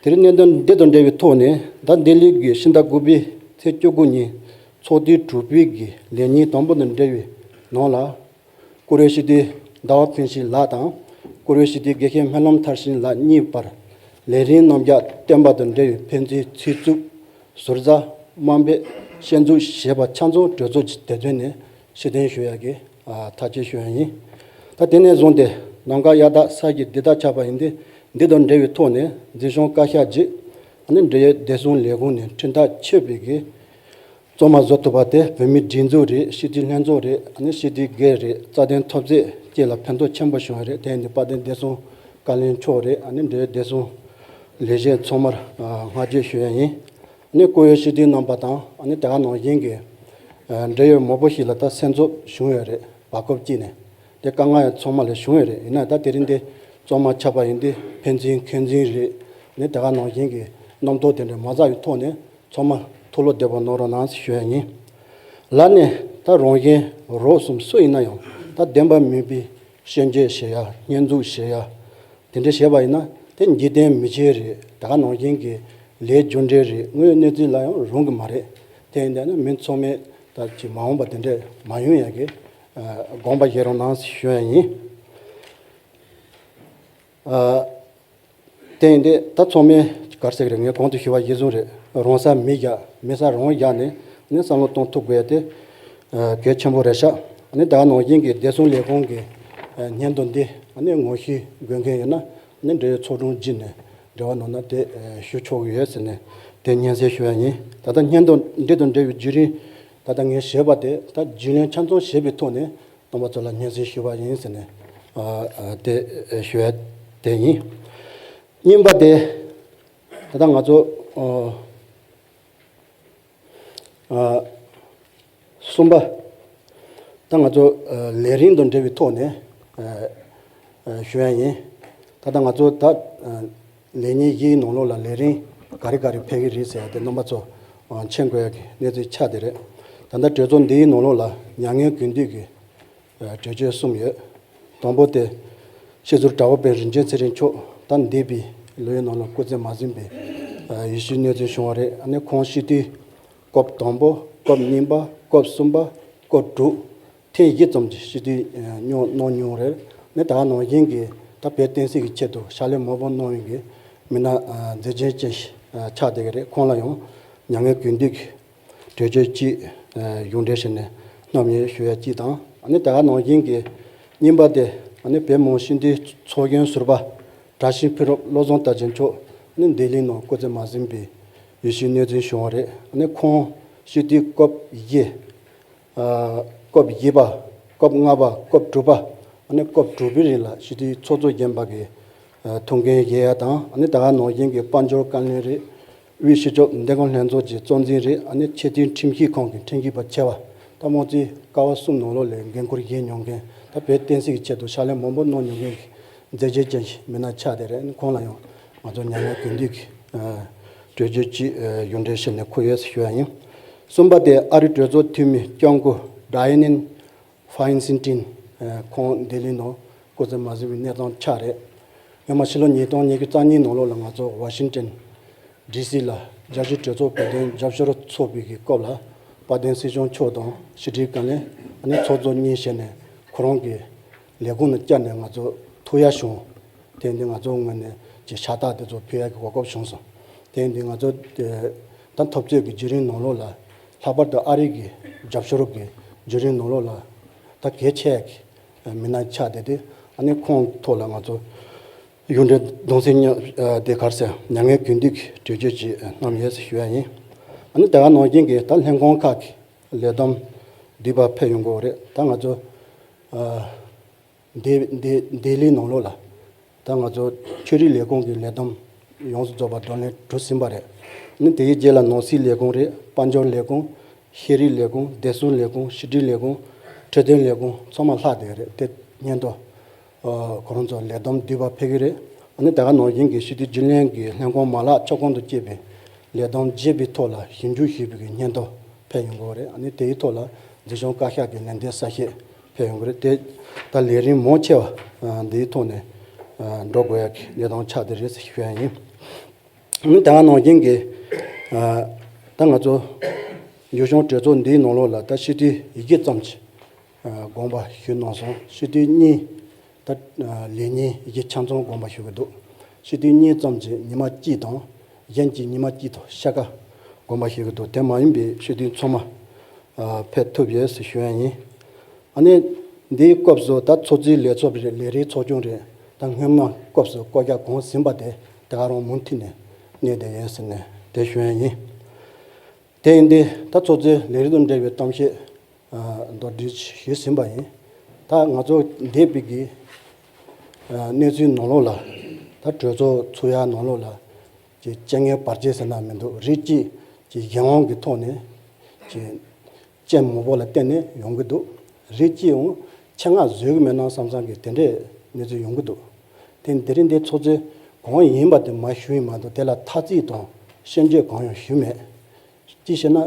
དེ་རིང་གནད་དོན་འདི་དང་འབྲེལ་བའི་ཐོག་ནས་ད་ལྡི་ལི་གི་ཕྱི་ཟླ་དགུ་པའི་ཚེས་བཅུ་དགུ་ཉིན་ཚོགས་འདུའི་དྲུག་པའི་གི་ལས་ཉིན་དང་པོ་དང་འབྲེལ་བའི་ནང་ལ། བཀུར་འོས་སྤྱི་འཐུས་ཟླ་བ་ཕུན་ཚོགས་ལགས་དང་། བཀུར་འོས་སྤྱི་འཐུས་དགེ་བཤེས་སྨོན་ལམ་མཐར་ཕྱིན་ལགས་གཉིས་བར་ལས་རིམ་རྣམ་གཞག་བསྟན་པ་དང་འབྲེལ་བའི་ཕན་ཚུན་ཚིག་རྩུབ། ཟུར་ཟ། དམའ་འབེབས། ཞེན་འཛུགས་བྱས་པ་ཆ་ཚང་གྲོས་ཚོགས་ཀྱི་སྡེ་ཚན་ནས་ཕྱིར་འཐེན་ཞུ་ཡག་གི་ཐག་གཅོད་ཞུ་ཡག་ཡིན། ད་དེ་ནས་བཟུང་སྟེ་ནམ་མཁའ་གཡའ་དག་ས་གཞི་འདི་དག་ཆགས་པ་ཡིན་ཏེ། འདི་དང་འབྲེལ་བའི་ཐོག་ནས་འཛིན་སྐྱོང་བཀའ་ཤག་གིས་ཨ་ནི་འབྲེལ་ཡོད་བདེ་སྲུང་ལས་ཁུངས་ནས་ཁྲིམས་ཐག་ཆོད་པའི་གི་གཙང་མ་བཟོ་ཐུབ་པ་དེ་བོད་མིའི་སྒྲིག་འཛུགས་རེད། སྤྱི་འཐུས་ལྷན་ཚོགས་རེད། ཨ་ནི་སྤྱི་འཐུས་སྒེར་རེད། རྩ་དོན་འཐབ་རྩོད་བཅས་ལ་ཕན་ཐོགས་ཆེན་པོ་བྱུང་བ་རེད། དེ་ཡིན་དུས་དཔལ་ལྡན་བདེ་སྲུང་བཀའ་བློན་མཆོག་རེད། ཨ་ནི་འབྲེལ་ཡོད་བདེ་སྲུང་ལས་བྱེད་ཚང་མར་སྔ་རྗེས་ཞུ་ཡ་ཡིན། ཨ་ནི་བཀུར་འོས་སྤྱི་འཐུས་རྣམ་པ་དང་། ཨ་ནི་དེ་ག་ནང་བཞིན་གྱི་འབྲེལ་ཡོད་མང་པོ་ཞིག་ལ་ད་སེམས་འཚབ་བྱུང་ཡོད་རེད། བར་སྐབས་གཅིག་ནས་དེ་དཀའ་ངལ་ཡང་ཚང་མ་ལ་བྱུང་ཡོད་རེད། ཡིན་ན་ད་དེ་རིང་འདི་གཙང་མ་ཆགས་པ་ཡིན་དུས་ཕན་ཚུན་འཁོན་འཛིན་རེད། ཨ་ནི་དེ་ག་ནང་བཞིན་གྱི་རྣམ་རྟོག་དེ་འདྲ་མ་ཟ་བའི་ཐོག་ནས། ཚང་མ་ཐུགས་བློ་བདེ་པོ་གནང་རོགས་གནང་ཞུ་ཡ་ཡིན། ལར་ནས་ད་རང་གཞན་རོགས་གསུམ་སུ་ཡིན་ན་ཡང་ད་བདེན་པ་མིན་པའི་སྐྱོན་བརྗོད་བྱེད་ཡ། སྙོན་འཛུགས་བྱེད་ཡ། དེ་འདྲ་བྱས་པ་ཡིན་ན་དེ་འཇིག་རྟེན་མི་ཆོས་རེད། ད་ག་ནང་བཞིན་གྱི་ལས་རྒྱུ་འབྲས་རེད། དངོས་ཡོད་གནས་ཚུལ་ལ་ཡང་རུང་གི་མ་རེད། དེ་ཡིན་དུས་ན་མི་ཚང་མས་ད་ཅིག་མ་འོངས་པ་དེ་འདྲ་མ་ཡོང་ཡ་གི་དགོངས་པ་བཞེས་རོགས་གནང་ཞུ་ཡ་ཡིན། དེ་ཡིན་ཏེ་ད་ཚང་མས་ག་རེ་ཟེར་གི་རེད། ངས་གོང་དུ་ཞུས་པ་གཞིར་བཟུང་རེད། རང་ས་མི་བཞག་མི་ས་རང་བཞག་ནས་ནི་བསམ་བློ་གཏོང་ཐུབ་དགོས་ཡ་དེ་གལ་ཆེན་པོ་རེད་ཤག་ནི་ད་ག་ནང་བཞིན་གྱི་བདེ་སྲུང་ལས་ཁུངས་ཀྱི་སྙན་ཐོ་འདི་ ཨ་ནི་ངོ་ཤེས་དགོས་མཁན་ཡོད་ན་ཨ་ནི་འབྲེལ་ཡོད་ཚོགས་དྲུང་བརྒྱུད་ནས་འབྲེལ་བ་གནང་ན་དེ་ཞུ་ཆོག་གི་ཡོད་ཟེར་ནས་དེ་སྙན་སེང་ཞུ་ཡ་ཡིན། ད་ལྟ་སྙན་ཐོ་འདི་དང་འབྲེལ་བའི་བརྒྱུད་རིམ་ད་ལྟ་ངས་ཞུས་པ་དེ་ད་རྒྱུས་ལོན་ཆ་ཚང་བྱས་པའི་ཐོག་ནས་རྣམ་པ་ཚོ་ལ་སྙན་སེང་ཞུས་པ་ཡིན་ཟེར་ནས་དེ་ཞུ་ཡ་དེ་ཡིན། གཉིས་པ་དེ་ད་ལྟ་ང་ཚོ་གསུམ་པ། ད་ང་ཚོ་ལས་རིམ་དང་འབྲེལ་བའི་ཐོག་ནས་ཞུ་ཡ་ཡིན། ད་ལྟ་ང་ཚོ་ད་ལས་ཉིན་བཞིའི་ནང་ལོགས་ལ་ལས་རིམ་ག་རེ་ག་རེ་ཕེབས་ཀྱི་རེད་ཟེར་ཡ་དེ་རྣམ་པ་ཚོ་མཁྱེན་དགོས་ཡ་གི་གནས་ཚུལ་ཆགས་བསྡད་རེད། ད་ལྟ་གྲོས་ཚོགས་འདིའི་ནང་ལོགས་ལ་མྱ་ངན་གུས་འདུད་ཀྱི་གྲོས་ཆོད་གསུམ་ཡོད། དང་པོ་དེ། སྤྱི་ཟུར་དྲ་བ་དཔོན་རིན་ཆེན་ཚེ་རིང་མཆོག་ད་འདས་པའི་ལོ་ཡི་ནང་ལ་སྐུ་ཚེ་མ་ཟིན་པའི་ཡིད་བཞིན་གནས་ཚུལ་བྱུང་བ་རེད། ཨ་ནི་ཁོང་སྤྱི་འཐུས་སྐབས་དང་པོ་སྐབས་གཉིས་པ་སྐབས་གསུམ་པ་སྐབས་དྲུག་ཐེངས་བཞི་ཙམ་གྱི་སྤྱི་འཐུས་གནང་མྱོང་རེད། ཨ་ནི་ད་ག་ནང་བཞིན་གྱི་ད་བོད་བསྟན་སྲིད་ཀྱི་ཆེད་དུ་ཕྱག་ལས་མང་པོ་གནང་བའི་གི་མི་སྣ་མཛེས་རྒྱན་ཅན་ཞིག་ཆགས་བསྡད་ཀྱི་རེད། ཁོང་ལ་ཡང་མྱ་ངན་གུས་འདུད་ཀྱི་གྲོས་ཆོད་གཅིག་གཞུང་འབྲེལ་བྱས་ནས་གནང་ཡོད་ཞུ་ཡ་གཅིག་དང་། ཨ་ནི་ད་ག་ནང་བཞིན་གྱི་གཉིས་པ་དེ་ཨ་ནི་བོད་མི་མང་སྤྱི་འཐུས་ཚོགས་གཞོན་ཟུར་པ་བཀྲ་ཤིས་ཕུན་རབ་བློ་བཟང་དར་རྒྱས་མཆོག་ཨ་ནི་ལྡི་ལི་ནང་སྐུ་ཚེ་མ་ཟིན་པའི་ཡིད་བཞིན་གནས་ཚུལ་བྱུང་བ་རེད། ཨ་ནི་ཁོང་སྤྱི་འཐུས་སྐབས་བཞི། སྐབས་བཞི་པ། སྐབས་ལྔ་པ། སྐབས་དྲུག་པ། ཨ་ནི་སྐབས་དྲུག་པའི་རིང་ལ་སྤྱི་འཐུས་ཚོགས་གཙོ་རྒན་པ་གི་ཐུགས་འགན་བཞེས་ཡ་དང་། ཨ་ནི་ད་ག་ནང་བཞིན་གྱི་དཔལ་འབྱོར་བཀའ་བློན་རེད། དབུས་སྤྱི་ཁྱབ་བདེ་འཁོད་ལྷན་ཚོགས་ཀྱི་གཙོ་འཛིན་རེད། ཨ་ནི་ཆེས་མཐོའི་ཁྲིམས་ཞིབ་ཁང་གི་ཁྲིམས་ཞིབ་པ་ཆེ་བ་ད་དམངས་གཙོའི་ཀ་བ་གསུམ་ནང་ལོགས་ལ་འགན་འཁུར་བཞེས་མྱོང་མཁན་ད་བོད་བསྟན་སྲིད་ཀྱི་ཆེད་དུ་ཕྱག་ལས་མང་པོ་གནང་མྱོང་མཁན་གྱི་མཛད་རྗེས་ཅན་ཞིག་མི་སྣ་ཆགས་བསྡད་རེད། ཨ་ནི་ཁོང་ལ་ཡང་ང་ཚོ་མྱ་ངན་གུས་འདུད་ཀྱི་གྲོས་ཆོད་ཅིག་གཞུང་འབྲེལ་བྱས་ནས་འཁུར་ཡོད་ཞུ་ཡ་ཡིན། གསུམ་པ་དེ་ཨ་རིའི་གྲོས་ཚོགས་འཐུས་མི་སྐྱབས་མགོན་ཌའི་ཨན་ཧྥ་ཡིན་སིན་ཏིན། ཁོང་ལྡི་ལི་ནང་སྐུ་ཚེ་མ་ཟིན་པའི་གནས་སྟངས་ཆགས་རེད། སྔོན་མ་ཕྱི་ལོ་ཉིས་སྟོང་ཉི་ཤུ་རྩ་གཉིས་ནང་ལོགས་ལ་ང་ཚོ་ཝ་ཤིང་ཏན་ཌི་སི་ལ་རྒྱལ་སྤྱིའི་གྲོས་ཚོགས་བོད་དོན་རྒྱབ་སྐྱོར་ཚོགས་པའི་གི་སྐབས་ལ་དཔལ་ལྡན་སྲིད་སྐྱོང་མཆོག་དང་ཕྱི་དྲིལ་བཀའ་བློན་ཨ་ནི་ཚོགས་གཙོ་གཉིས་བྱས་ནས་ཁོ་རང་གི་ལས་ཁུངས་ནས་བཅར་ནས་ང་ཚོ་ཐུག་ཡ་བྱུང་། དེ་འདི་ང་ཚོ་ངོས་ནས་ཀྱི་ཕྱག་རྟགས་དེ་ཚོ་ཕུལ་ཡ་གི་གོ་སྐབས་བྱུང་སོང་། དེ་འདི་ང་ཚོ་ད་འཐབ་རྩོད་ཀྱི་བརྒྱུད་རིམ་ནང་ལོགས་ལ་ལྷག་པར་དུ་ཨ་རི་གི་རྒྱབ་སྐྱོར་གྱི་བརྒྱུད་རིམ་ནང་ལོགས་ལ་ད་གལ་ཆེ་ཡ་གི་མི་སྣ་ཆགས་བསྡད་དེ། ཨ་ནི་ཁོང་ཐོག་ལ་ང་ཚོ་གཞུང་འབྲེལ་གདུང་སེམས་མཉམ་དེ་གར་ཟེར་མྱ་ངན་གུས་འདུད་ཀྱི་གྲོས་ཆོད་ཅིག་གནང་ཡོད་ཞུ་ཡ་ཡིན། ཨ་ནི་དེ་ག་ནང་བཞིན་གྱི་ད་ལྷན་ཁང་ཁག་གི་ལས་བསྡོམས་བསྡུས་པ་ཕེབས་ཡོང་གི་ཡོད་རེད། ད་ང་ཚོ་ལྡི་ལྡི་ལྡི་ལིའི་ནང་ལོགས་ལ་ད་ང་ཚོ་ཆོས་རིག་ལས་ཁུངས་ཀྱི་ལས་བསྡོམས་ཡོངས་སུ་རྫོགས་པ་བགྲོ་གླེང་གྲུབ་ཟིན་པ་རེད། ཨ་ནི་དེའི་རྗེས་ལ་ནང་སྲིད་ལས་ཁུངས་རེད། དཔལ་འབྱོར་ལས་ཁུངས། ཤེས་རིག་ལས་ཁུངས། བདེ་སྲུང་ལས་ཁུངས། ཕྱི་དྲིལ་ལས་ཁུངས། འཕྲོད་བསྟེན་ལས་ཁུངས་ཚང་མ་ལྷག་བསྡད་རེད། དེ་སྙན་ཐོ་ཁོ་རང་ཚོ་ལས་བསྡོམས་བསྡུས་པ་ཕེབས་ཀྱི་རེད། ཨ་ནི་ད་ག་ནང་བཞིན་གྱི་སྤྱི་འཐུས་རྒྱུན་ལས་ཀྱི་ལྷན་ཁང་མ་ལག་ཁྱབ་ཁོངས་དུ་སྐྱེས་པའི་ལས་བསྡོམས་བརྒྱབ་པའི་ཐོག་ལ་ཞིབ་འཇུག་ཞུས་པའི་སྙན་ཐོ་ཕེབས་ཡོང་གི་རེད། ཨ་ནི་དེའི་ཐོག་ལ་འཛིན་སྐྱོང་བཀའ་ཤག་གི་ལན་འདེབས་གསལ་བཤད་ཕེབས་ཡོང་གི་རེད། དེ་ད་ལས་རིམ་མང་ཆེ་བ་འདིའི་ཐོག་ནས་འགྲོ་དགོས་ཡ་གི་གནས་སྟངས་ཆགས་བསྡད་རེད་ཞུ་ཡ་ཡིན། ཨ་ནི་ད་ག་ནང་བཞིན་གྱི་ད་ང་ཚོ་ཡུལ་གཞུང་གྲོས་ཚོགས་འདིའི་ནང་ལོགས་ལ་ད་སྤྱི་འཐུས་བཞི་ཙམ་གྱི་དགོངས་པ་ཞུས་གནང་སོང་། སྤྱི་འཐུས་གཉིས་ད་ལས་ཉིན་བཞི་ཆ་ཚང་དགོངས་པ་ཞུ་གི་འདུག་སྤྱི་འཐུས་གཉིས་ཙམ་གྱིས་ཉི་མ་གཅིག་དང་གཞན་གྱིས་ཉི་མ་གཅིག་དང་ཕྱེད་ཀ་དགོངས་པ་ཞུ་གི་འདུག་དེ་མ་ཡིན་པའི་སྤྱི་འཐུས་ཚང་མ་ཕེབས་ཐུབ་ཡོད་ཟེར་ཞུ་ཡ་ཡིན། ཨ་ནི་འདིའི་སྐབས་སུ་ད་ཚོགས་གཙོའི་ལས་ཚབ་རེད། ལས་རིམ་ཚོགས་ཆུང་རེད། ད་སྔོན་མ་སྐབས་སུ་བསྐོ་བཞག་གང་ཟིན་པ་དེ་ད་ག་རང་མུ་མཐུད་ནས་གནས་བསྡད་ཡོད་ཟེར་ནས་དེ་ཞུ་ཡ་ཡིན། དེ་ཡིན་དུས་ད་ཚོགས་གཙོའི་ལས་རིམ་དང་འབྲེལ་བའི་གཏམ་བཤད་མདོར་བསྡུས་ཞུས་ཟིན་པ་ཡིན། ད་ང་ཚོ་འདས་པའི་གི་གནས་ཚུལ་ནང་ལོགས་ལ་ད་གྲོས་ཚོགས་ཚུགས་ཡ་ནང་ལོགས་ལ་ཀྱི་རྐྱེན་ངན་བར་ཆད་ཟེར་ན་མི་འདུག་རིགས་གཅིག་ཀྱི་གཞན་དབང་གི་ཐོག་ནས་ཀྱི་རྐྱེན་མང་པོ་ལ་བརྟེན་ནས་ཡོང་གི་འདུག་རིགས་གཅིག་འང་ཆེད་མངགས་བཟོས་གི་མེད་ན་བསམ་བསམ་གི་དེ་འདྲའི་གནས་ཚུལ་ཡོང་གི་འདུག་དེ་དེ་རིང་འདི་ཚོགས་གཙོས་གང་ཡིན་པ་དེ་མ་ཞུ་ཡི་མ་གཏོགས་དེ་ལ་ཐ་ཚིག་དང་ཤན་སྦྱོར་གང་ཡང་ཞུས་མེད། ཅི་བཤད་ན་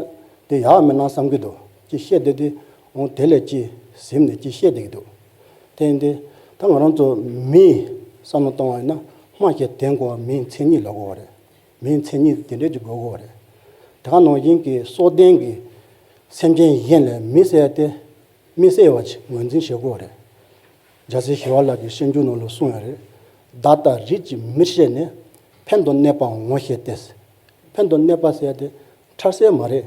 དེ་ཡག་མེད་ན་བསམ་གི་འདུག་ཅི་བཤད་དེ་དེ་འོང་དེ་ལས་ཅི་ཟིན་ནས་ཅི་བཤད་བསྡད་ཀྱི་འདུག་དེ་ཡིན་དུས་ད་ང་རང་ཚོ་མིའི་བསམ་བློ་གཏོང་བ་ཡིན་ན་སྨྲ་ཤེས་དོན་གོ་བ་མིའི་མཚན་ཉིད་ལ་གོ་བ་རེད། མིའི་མཚན་ཉིད་དེ་འདྲས་ཅིག་དགོས་གོ་བ་རེད། དེ་ག་ནང་བཞིན་གྱི་སྲོག་ལྡན་གྱི་སེམས་ཅན་གཞན་ལས་མི་ཟེར་ཡ་དེ་མི་ཟེར་བ་ཅིག་ངོས་འཛིན་བྱེད་དགོས་བ་རེད། རྒྱལ་སྲས་ཞི་བ་ལྷ་གི་སྤྱོད་འཇུག་ནང་ལ་གསུངས་ཡོད་རེད། བདག་ལྟ་རིགས་ཀྱི་མིར་ཤེས་ནས། ཕན་དང་གནོད་པ་ངོ་ཤེས་ཏེ། ཕན་དང་གནོད་པ་ཟེར་ཡ་དེ་ཕྲ་སེལ་མ་རེད།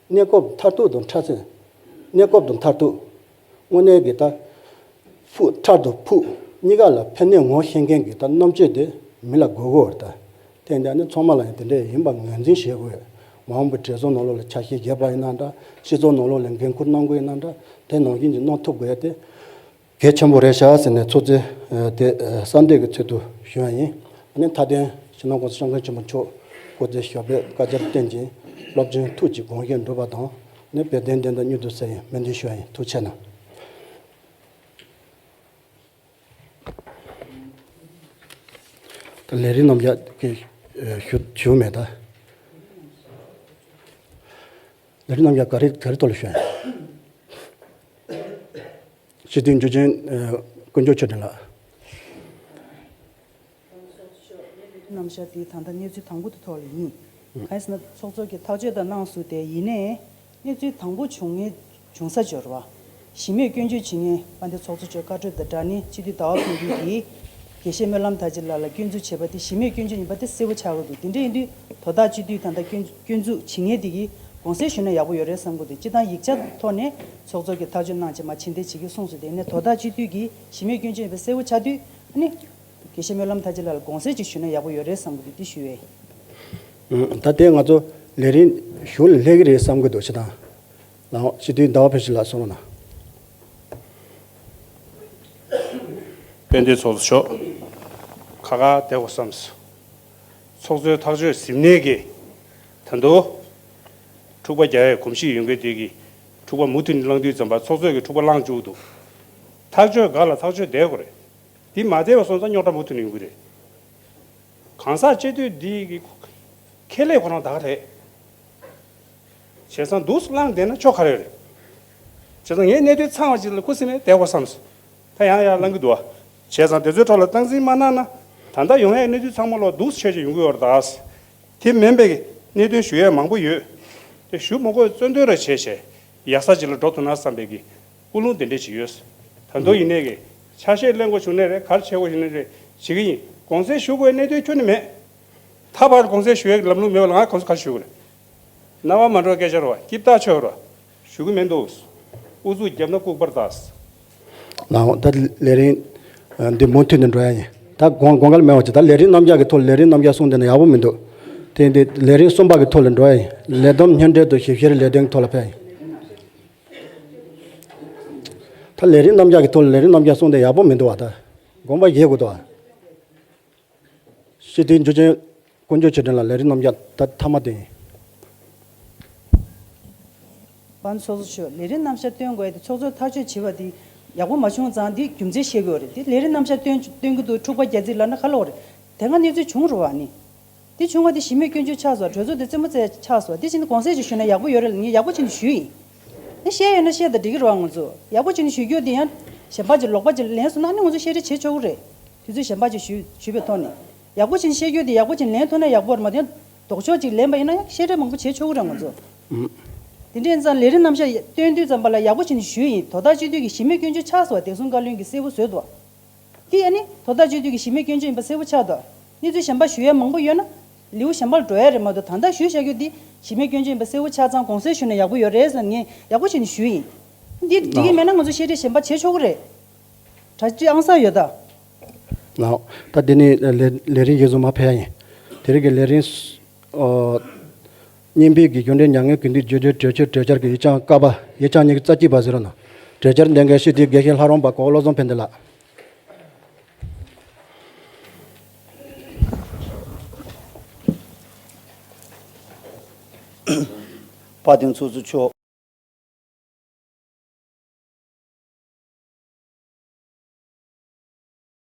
གནས་སྐབས་མཐར་ཐུག་དང་ཕྲ་སེལ། གནས་སྐབས་དང་མཐར་ཐུག་དངོས་གནས་ཀྱི་ད་ཕུགས་ཕྲ་དང་ཕུགས། གཉིས་ཀ་ལ་ཕན་གནོད་ངོ་ཤེས་མཁན་གྱི་ད་རྣམ་དཔྱོད་དེ་མི་ལ་དགོས་ཀྱི་ཡོད་རེད་ད། དེ་འདྲ་ནི་ཚང་མ་ལ་ཡང་དེ་འདྲ་ཡིན་པ་ངོས་འཛིན་བྱེད་དགོས། མ་འོངས་པའི་གྲོས་ཚོགས་ནང་ལོགས་ལ་ཆ་ཤས་བརྒྱབ་པ་ཡིན་ན་འདྲ། སྤྱི་ཚོགས་ནང་ལོགས་ལ་འགན་འཁུར་གནང་དགོས་ཡིན་ན་འདྲ། དེ་ནང་བཞིན་གྱི་གནང་ཐུབ་དགོས་ཡ་དེ་གལ་ཆེན་པོ་རེད་ཤག་ཟེར་ནས་ཚོགས་གཙོས་དེ་གསལ་འདེབས་ཀྱི་ཚུལ་དུ་ཞུ་ཡ་ཡིན། ཨ་ནི་མཐའ་དོན་སྤྱི་ནོར་༸གོང་ས་༸སྐྱབས་མགོན་ཆེན་པོ་མཆོག་སྐུ་ཚེ་ཞབས་པད་བསྐལ་བརྒྱར་བརྟན་ཅིང་། སློབ་ཆེན་ཐུགས་ཀྱི་དགོངས་བཞེད་འགྲུབ་པ་དང་། ནི་དཔལ་ལྡན་བདེན་མཐའ་མྱུར་དུ་གསལ་བའི་སྨོན་འདུན་ཞུ་ཡ་ཡིན། ཐུགས་རྗེ་གནང་། ད་ལས་རིམ་རྣམ་གཞག་གི་ཞུ་ཞུ་མེད་ད། ལས་རིམ་རྣམ་གཞག་ག་རེ་ག་རེ་ཐོག་ལ་ཞུ་ཡ། སྤྱི་འཐུས་འཇུ་ཆེན་དཀོན་མཆོག་ཆོས་སྒྲོན་ལགས། རྣམ་གཞག་འདི་ད་ལྟ་གནས་ཚུལ་དང་པོ་དེ་ཐོག་ལ་ཡིན། གང་ཡིན་ཟེར་ན་ཚོགས་གཙོ་གིས་ཐག་གཅོད་ད་གནང་སོང་སྟེ། ཡིན་ནའི་གནས་ཚུལ་དང་པོ་བྱུང་ངེས་བྱུང་ས་འབྱོར་བ། གཞི་མེད་སྐྱོན་བརྗོད་བྱེད་མཁན་དཔལ་ལྡན་ཚོགས་གཙོ་མཆོག་བཀའ་འཁྲོལ་དང་སྦྲགས་ནས་སྤྱི་འཐུས་ཟླ་བ་ཕུན་སྐྱིད་ཀྱིས་དགེ་བཤེས་སྨོན་ལམ་དར་རྒྱས་ལགས་ལ་སྐྱོན་འཛུགས་བྱས་པ་དེ་གཞི་མེད་སྐྱོན་བརྗོད་ཡིན་པ་དེ་གསལ་པོ་ཆགས་ཀྱི་འདུག་དེ་འདྲ་ཡིན་དུས་དོ་བདག་སྤྱི་འཐུས་ད་ལྟ་སྐྱོན་སྐྱོན་འཛུགས་བྱེད་མཁན་དེ་གིས་དགོངས་སེལ་ཞུས་ན་ཡག་པོ་ཡོད་རེད་བསམ་གྱི་འདུག་སྤྱིར་བཏང་ཡིག་ཆ་ཐོག་ནས་ཚོགས་གཙོ་གིས་ཐག་གཅོད་གནང་བྱས་མ་ཕྱིན་བསྡད་བྱེད་ཀྱི་གསུངས་སོང་། དེ་ནས་དོ་བདག་སྤྱི་འཐུས་ཀྱིས་གཞི་མེད་སྐྱོན་བརྗོད་ཡིན་པ་གསལ་པོ་ཆགས་དུས། ཨ་ནི། དགེ་བཤེས་སྨོན་ལམ་དར་རྒྱས་ལགས་ལ་དགོངས་སེལ་ཅིག་ཞུས་ན་ཡག་པོ་ཡོད་རེད་བསམ་གྱི་འདུག་དེ་ཞུ་ཡས་ཡིན། ད་ལྟའི་ང་ཚོ་ལས་རིམ་གཞུང་ལ་སླེབས་ཀྱི་རེད་བསམ་གྱི་འདུག་སྤྱིར་བཏང་། ལགས་འོང་། སྤྱི་འཐུས་ཟླ་བ་ཕུན་སྐྱིད་ལགས་གསུང་རོགས་གནང་། དཔལ་ལྡན་ཚོགས་གཙོ་མཆོག་ཁ་ཁ་བསྡད་དགོས་བསམས། ཚོགས་གཙོའི་ཐག་གཅོད་ཟིན་ནས་ཀྱི་ད་དུང་འཁྲུག་པ་རྒྱག་ཡའི་གོམས་གཤིས་ཡོང་མཁན་དེ་གིས་འཁྲུག་པ་མུ་མཐུད་ནས་བསླངས་དུས་ཙམ་པ་ཚོགས་གཙོས་ཀྱི་འཁྲུག་པ་བསླངས་བཅུག་འདུག་ཐག་གཅོད་སྒང་ལ་ཐག་གཅོད་བསྡད་དགོས་རེད། འདི་མ་བསྡད་པ་སོང་ཙང་རྙོག་དྲ་མུ་མཐུད་ནས་ཡོང་གི་རེད། གང་ཟག་སྤྱི་འཐུས་འདི་གི་ཁེ་ལས་ཁོ་རང་ད་ག་རེད། བྱས་ཙང་འདུག་སེ་བསླངས་བསྡད་ན་ཆོག་ག་རེ་རེད། བྱས་ཙང་ངས་གནད་དོན་ཚང་བ་ཅིག་ལ་ཁུ་སིམ་མེར་བསྡད་དགོས་བསམས། ད་ཡང་ཡང་བསླངས་ཀྱི་འདུག་བ། བྱས་ཙང་དེ་ཚོའི་ཐོག་ལ་སྟངས་འཛིན་མ་གནང་ན། ད་ལྟ་ཡོང་ཡའི་གནས་ཚུལ་ཚང་མ་ལོག་འདུག་སེ་ཆོས་ཅིག་ཡོང་གི་ཡོད་རེད་ད། དེ་མིན་པའི་གནད་དོན་ཞུ་ཡས་མང་པོ་ཡོད། དེ་ཞུ་མ་དགོས་བཙོན་འདོན་ར་བྱས་བྱས་ཡག་ས་ཅིག་ལ་འགྲོ་ཐུབ་ན་བསམ་པའི་གི་ཀུན་སློང་དེ་འདྲས་ཅིག་ཡོད། ད་དུང་ཡིན་ནའི་གི་ཆ་ཤས་ལེན་དགོས་བྱུང་ནའི་རེད། ག་རེ་བྱེད་དགོས་བྱུང་ནའི་རེད། བྱེད་ཀྱི་ཡིན། དགོངས་སེལ་ཞུ་དགོས་གནད་དོན་ཁྱོན་ནས་མེད། ད་བར་དགོངས་སེལ་ཞུ་ཡས་ལམ་ལུགས་མེད་པ་ལ་ང་དགོངས་སེལ་ག་རེ་ཞུ་དགོས་རེད། རྣ་བ་མ་འགྲོ་སྐད་ཆ་རེད་བ། སྐྱིད་ཐག་ཆོད་རེད་བ། ཞུ་གི་མི་འདུག་ཨུ་ཚུགས་བརྒྱབ་ན་ལྐུགས་པར་གདའ། ལགས་འོང་། ད་ལས་རིམ་འདི་མུ་མཐུད་ནས་འགྲོ་ཡ་ཡིན། ད་དགོངས་དགོངས་འགལ་མེད་པ་ཅིག་ད་ལས་རིམ་རྣམ་གཞག་གི་ཐོག་ལས་རིམ་རྣམ་གཞག་གསུངས་བསྡད་ན་ཡག་པོ་མི་འདུག་དེ་འདི་ལས་རིམ་གསུམ་པ་གི་ཐོག་ལ་འགྲོ་ཡ་ཡིན། ལས་བསྡོམས་སྙན་འགྲེལ་དང་ཞིབ་བཤེར་ལས་དོན་གྱི་ཐོག་ལ་ཕེབས་ཡ་ཡིན། ད་ལས་རིམ་རྣམ་གཞག་གི་ཐོག་ལ་ལས་རིམ་རྣམ་གཞག་གསུངས་བསྡད་ཡག་པོ་མི་འདུག་བ། ད་དགོངས་པ་བཞེས་དགོས་འདུག་བ། སྤྱི་འཐུས་འཇུ་ཆེན་དཀོན་མཆོག་ཆོས་སྒྲོན་ལགས། ལས་རིམ་རྣམ་གཞག་ད་མཐའ་མ་དེ་ཡིན། པན་ཚོགས་གཙོ་མཆོག་ལས་རིམ་རྣམ་གཞག་སྟོན་དགོས་ཡ་དེ་ཚོགས་གཙོས་ཐག་གཅོད་བྱས་པ་དེ་ཡག་པོ་མ་བྱུང་ཙང་དེ་རྒྱུ་མཚན་བཤད་དགོས་རེད། དེ་ལས་རིམ་རྣམ་གཞག་སྟོན་སྟོན་གྱི་འདུག་འཁྲུག་པ་རྒྱག་རྩིས་ལབ་ན་ག་ལབ་དགོས་རེད། དེ་སྔ་གནས་ཚུལ་བྱུང་རེད་བ་ནི། དེ་བྱུང་བ་དེ་གཞི་མེད་སྐྱོན་བརྗོད་ཆགས་སོང་། གྲོས་ཚོགས་དེ་རྩེད་མོ་རྩེ་ཆགས་སོང་། དེ་བཞིན་དུ་དགོངས་སེལ་ཅིག་ཞུས་ན་ཡག་པོ་ཡོད་རེད་ལ་ངས་ཡག་པོ་བྱས་ནས་ཞུས་ཡིན། ཨ་བཤད་ཡོད་ན་བཤད་དང་འགྲིག་གི་རེད་བ། ང་ཚོ་ཡག་པོ་བྱས་ནས་ཞུ་རྒྱུ་དེ་ཡང་གཞན་པ་ཅིག་ལོག་པ་ཅིག་ལེན་སོང་ན་ཨ་ནི་ང་ཚོ་བཤད་རེས་བྱེད་ཆོག་གི་རེད། དུས་ཚོད་གཞན་པ་ཅིག་ཞུས་ཞུས་པའི་ཐོག་ནས་ཡག་པོ་བྱས་ནས་བཤད་རྒྱུ་དེ་ཡག་པོ་བྱས་ནས་ལེན་ཐུབ་ན་ཡག་པོ་རེད་མ་གཏོགས་ལྡོག་ཕྱོགས་ཅིག་ལེན་པ་ཡིན་ན་ཡང་བཤད་རེས་མང་པོ་བྱེད་ཆོག་གི་རེད་ང་ཚོ། དེ་འདྲ་ཡིན་ཙང་ལས་རིམ་རྣམ་གཞག་སྟོན་དུས་ཙམ་པ་ལ་ཡག་པོ་བྱས་ནས་ཞུས་ཡིན། དོ་བདག་སྤྱི་འཐུས་ཀྱི་གཞི་མེད་སྐྱོན་བརྗོད་ཆགས་སོང་བ་བདེ་སྲུང་བཀའ་བློན་གྱིས་གསལ་པོ་བཟོས་འདུག་དེ་ཡང་ནི་དོ་བདག་སྤྱི་འཐུས་ཀྱི་གཞི་མེད་སྐྱོན་བརྗོད་ཡིན་པ་གསལ་པོ་ཆགས་འདུག་གནས་ཚུལ་གཞན་པ་ཞུ་ཡ་མང་པོ་ཡོད་ན་ལེའུ་གཞན་པ་ལ་འགྲོ་ཡ་རེད་མ་གཏོགས། ད་ལྟ་ཞུས་བཞག་རྒྱུ་འདི་གཞི་མེད་སྐྱོན་བརྗོད་ཡིན་པ་གསལ་པོ་ཆགས་ཙང་དགོངས་སེལ་ཞུས་ན་ཡག་པོ་ཡོད་རེད་ཟེར་ངས་ཡག་པོ་བྱས་ནས་ཞུས་ཡིན། འདི་འགྲིག་གི་མེད་ན་ང་ཚོ་བཤད་རེས་གཞན་པ་བྱེད་ཆོག་གི་རེད། གྲ་སྒྲིག་ཨང་གསར་ཡོད་ད། ལགས། ད་འདི་ནི་ལས་ལས་རིམ་གཞིར་བཟུང་མར་ཕེབས་ཡ་ཡིན། དེ་རིང་གི་ལས་རིམ་ཨོ། བརྙན་འཕྲིན་གྱི་གཞུང་འབྲེལ་མྱ་ངན་གུས་འདུད་བརྗོད་བརྗོད་གྲོས་ཆོད་གྲོས་འཆར་གྱི་ཡིག་ཆ་ཀ་པ་ཡིག་ཆ་ཉི་ཤུ་རྩ་གཅིག་པ་ཟེར་བ་ན། གྲོས་འཆར་འདོན་མཁན་སྤྱི་འཐུས་དགེ་བཤེས་ལྷ་རམས་པ་གོ་བློ་བཟང་ཕན་བདེ་ལགས། དཔལ་ལྡན་ཚོགས་གཙོ་མཆོག